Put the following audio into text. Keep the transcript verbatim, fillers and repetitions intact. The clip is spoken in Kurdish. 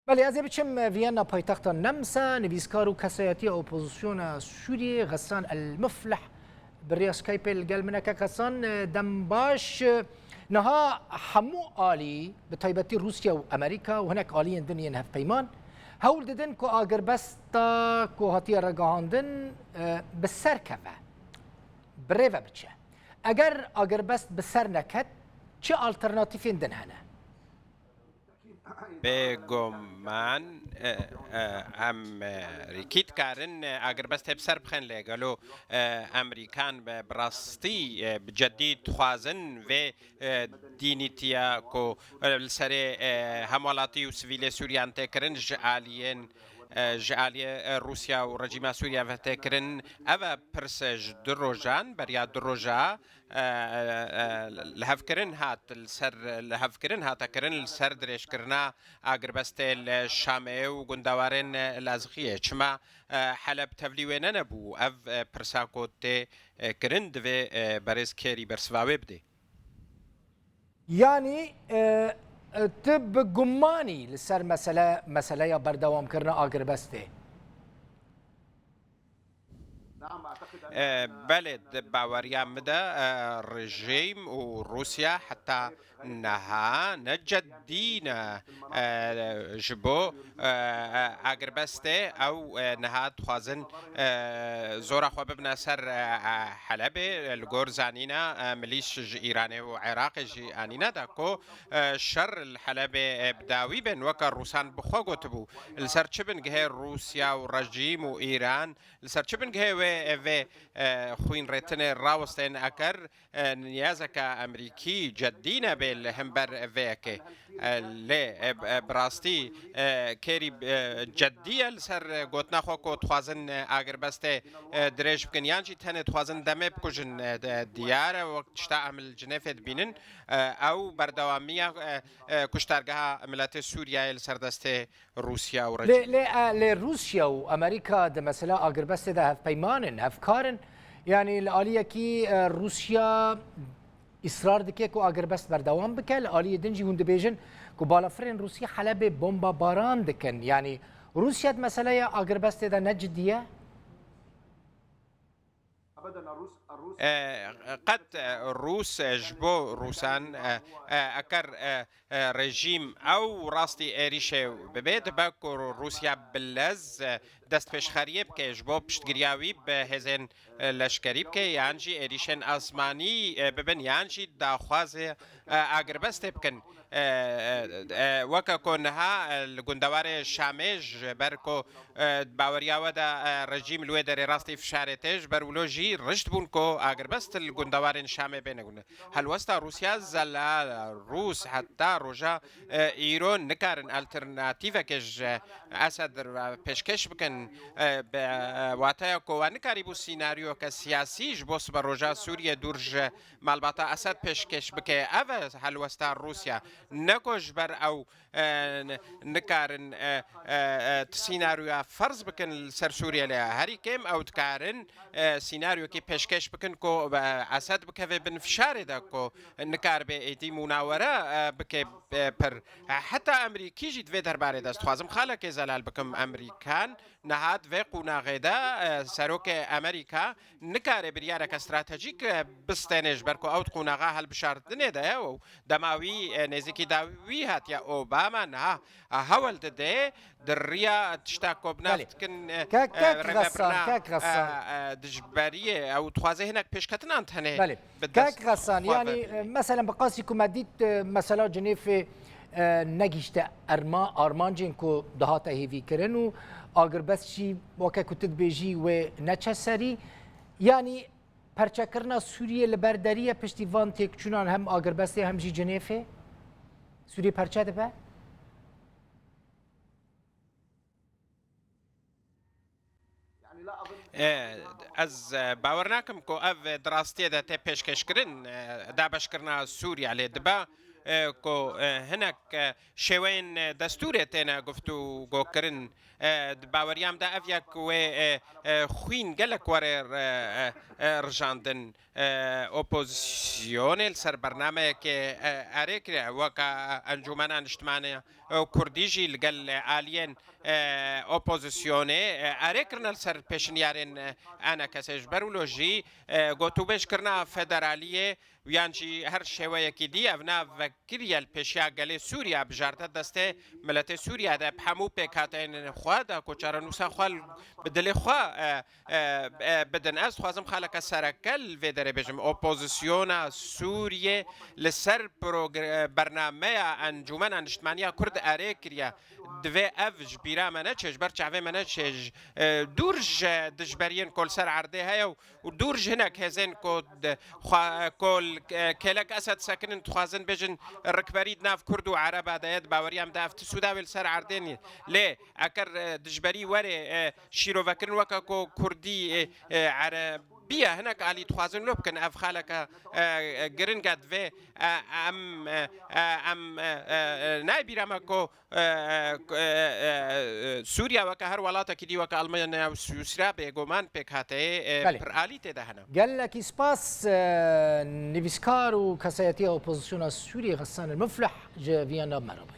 Belê, ez ê biçim Viyana, paytexta Nemsa. Nivîskar û kesayetiya opozisyona Sûriyê Xesan El Muflih bi rêya Skypeê li gel min e. Kek Xesan, dem baş. Niha hemû alî, bi taybetî Rûsya û Amerîka û hinek aliyên din yên hevpeyman, hewl didin ku agirbesta ku hatiye ragihandin, e, bi ser keve, bi rê ve biçe. Eger agirbest bi ser neket, çi alternatîfên din hene? Bêguman, e, e, em, e, rîkî dikarin, e, agirbestê bi ser bixin lê gelo, e, Amerîkan bi, bi rastî, e, bi ceddî dixwazin vê, e, dînîtiya ku, e, li serê, e, hemwelatî û sivîlê Sûriyan tê kirin ji aliyên, e, ji aliyê, e, Rûsya û rejîma Sûriya ve tê kirin. Ev e pirs ji du rojan, beriya du roja, e, e, e, lihevkirin hat, li ser, lihevkirin hate kirin li ser dirêjkirina agirbestê li Şamê û gundewarên, e, Lazixiyê. Çima, e, Heleb tevlî wê nenebû? Ev, e, pirsa ku tê, e, kirin, divê, e, berêz Kêrî bersiva wê bidê. Yanî, e, e, tu bi gumanî li ser mesele, meseleya berdewamkirina agirbestê? E, belê, di baweriya min de, e, rejîm û Rûsya heta niha ne ceddî ne, e, ji bo, e, e, agirbestê. Ew, e, niha dixwazin, e, zora xwe bibine ser, e, e, Helebê. Li gor zanîna, e, milîş ji Îranê û Iraqê jî anîne da ku, e, şer li Helebê, e, bi dawî bin, weke Rûsan bi xwe gotibû. Li ser çi bingehê Rûsya û rejîm û Îran Li ser çi bingehê wê vê, e, xwînrêtinê rawestên? Eger, e, niyazeke Amerîkî ceddî nebê li hember vê yekê, e, lê, e, e, bi rastî, e, Kêrî, e, ceddî ye li ser, e, gotina xwe ku dixwazin, e, agirbestê, e, dirêj bikin, yan jî tenê dixwazin demê bikujin, e, de, diyar e, wek tişta em li Cinêfê dibînin, e, ew berdewamiya, e, e, kuştargeha miletê Sûriyeyê li ser destê Rûsya û Lê, rejîmê. lê, e, lê Rûsya û Amerîka di mesela agirbestê de hevpeyman in, hevkar in. Yanî li aliyekî, e, Rûsya îsrar dike ku agirbest berdewam bike, li aliyê din jî hûn dibêjin ku balafirên Rûsî Helebê bombabaran dikin. Yanî Rûsya di meseleya agirbestê de ne cidî ye? E, qet, e, Rûs, e, ji bo Rûsan, e, e, eker, e, e, rejîm ew rastî êrîşê bibe, dibe ku Rûsya bi lez, e, destpêşxeriyê bike ji bo piştgiriya wî bi hêzên, e, leşkerî bike, yan jî êrîşên asmanî, e, bibin, yan jî daxwazê, e, agirbestê bikin. E, e, e, weke ku niha, e, li gundewarê Şamê ji ber ku, e, baweriya we de, e, rejîm li wê derê rastî fişarê tê, ji ber wilo jî rişt bûn ku agirbest li gundewarên Şamê bêne gund. Helwesta Rûsya zelal e, Rûs heta roja, e, îro nikarin alternatîveke ji Esed re pêşkêş bikin, e, bi, e, wateya ku we nikarîbû sînaryoke siyasî ji bo siberoja Sûriyê dûr ji malbata Esed pêşkêş bike. Ev e helwesta Rûsya. Ne ku ji ber ew, e, n-, nikarin, e, e, e, sînaryoya ferz bikin li ser Sûriyê, lê herî kêm ew dikarin, e, sînaryokî pêşkêş bikin ku, e, Esed bikeve bin fişarê de ku nikaribe êdî munawere, e, bike, e, pir. E, heta Amerîkî jî di vê derbarê de ez dixwazim xalekê zelal bikim. Amerîkan niha di vê qonaxê de, e, serokê Amerîka nikare biryareke stratejîk, e, bistêne, ji ber ku ew di qonaxa hilbişardinê de ye û dema wî, e, nêzîkî dawî hatiye. Obama niha, e, hewl dide di riya tişta ku bi nav Belê. dikin, e, Kek, e, kek rêvebirina, Xesan, kek Xesan. e, e, dijberiyê, ew dixwaze hinek pêşketinan tenê Belê. bi Kek dest Xesan, xwe yanî, vebirin. e, meselen bi qasî ku me dît, e, mesela Cinêfê, e, negihişte erma-, armancên ku dihate hêvîkirin û agirbest jî weke ku tu dibêjî wê neçe serî. Yanî perçekirina Sûriyê li ber derî ye piştî van têkçûnan hem agirbestê hem jî Cinêfê? Sûriyê perçe dibe? E, ez, e, bawer nakim ku ev, e, di rastiyê de tê pêşkêşkirin, e, dabeşkirina Sûriya lê dibe, e, ku, e, hinek, e, şêweyên, e, destûrê têne guftûgokirin. E, di baweriya min de ev yek wê, e, e, xwîn gelek were, e, e, e, rijandin. e, opozisyonê li ser bernameyekê, e, erê kiriye, weka Encûmena Niştimanî, e, Kurdî jî li gel aliyên, e, opozisyonê, e, erê kirine li ser pêşinyarên, e, ENKSê. Ji ber wilo jî, e, gotûbêj kirina federaliyê, yan jî her şêweyekî dî ev nav vekiriye li pêşiya gelê Sûriye, bijarte destê miletê Sûriye de, bi hemû pêkhateyên xwe de ku çarenûsa xwe li, bi dilê xwe, e, e, e, bidin. Ez dixwazim xaleke sereke li vê derê bêjim. Opozisyona Sûriyê li ser progr-, bernameya Encûmena Niştimaniya Kurd erê kiriye. Divê ev ji bîra me neçe, ji ber çavê me neçe, ji, e, dûr ji dijberiyên ku li ser erdê heye û, û dûr ji hinek hêzên ku di-, xwe, ku li, e, kêlek Esed sekinin, dixwazin bêjin rikberî di nav Kurd û Ereba de ye, di baweriya min de ev ti sûda wê li ser erdê nî. Lê eker, e, dijberî were, e, şîrovekirin weke ku Kurdî, e, e, Erebiye hinek alî dixwazin lo bikin, ev xaleke, e, e, giring e. Divê, e, em, e, e, em, e, e, e, nayê bîra me ku, e, e, e, e, Sûriye weke her welatekî dî, weke Almanya û Swîsra, bêguman pêkhateyê, e, Belê. Piralî tê de hene. Gelekî spas, e, nivîskar û kesayetiya opozisyona Sûriyê Xesan El Muflih ji Viyana me re bû.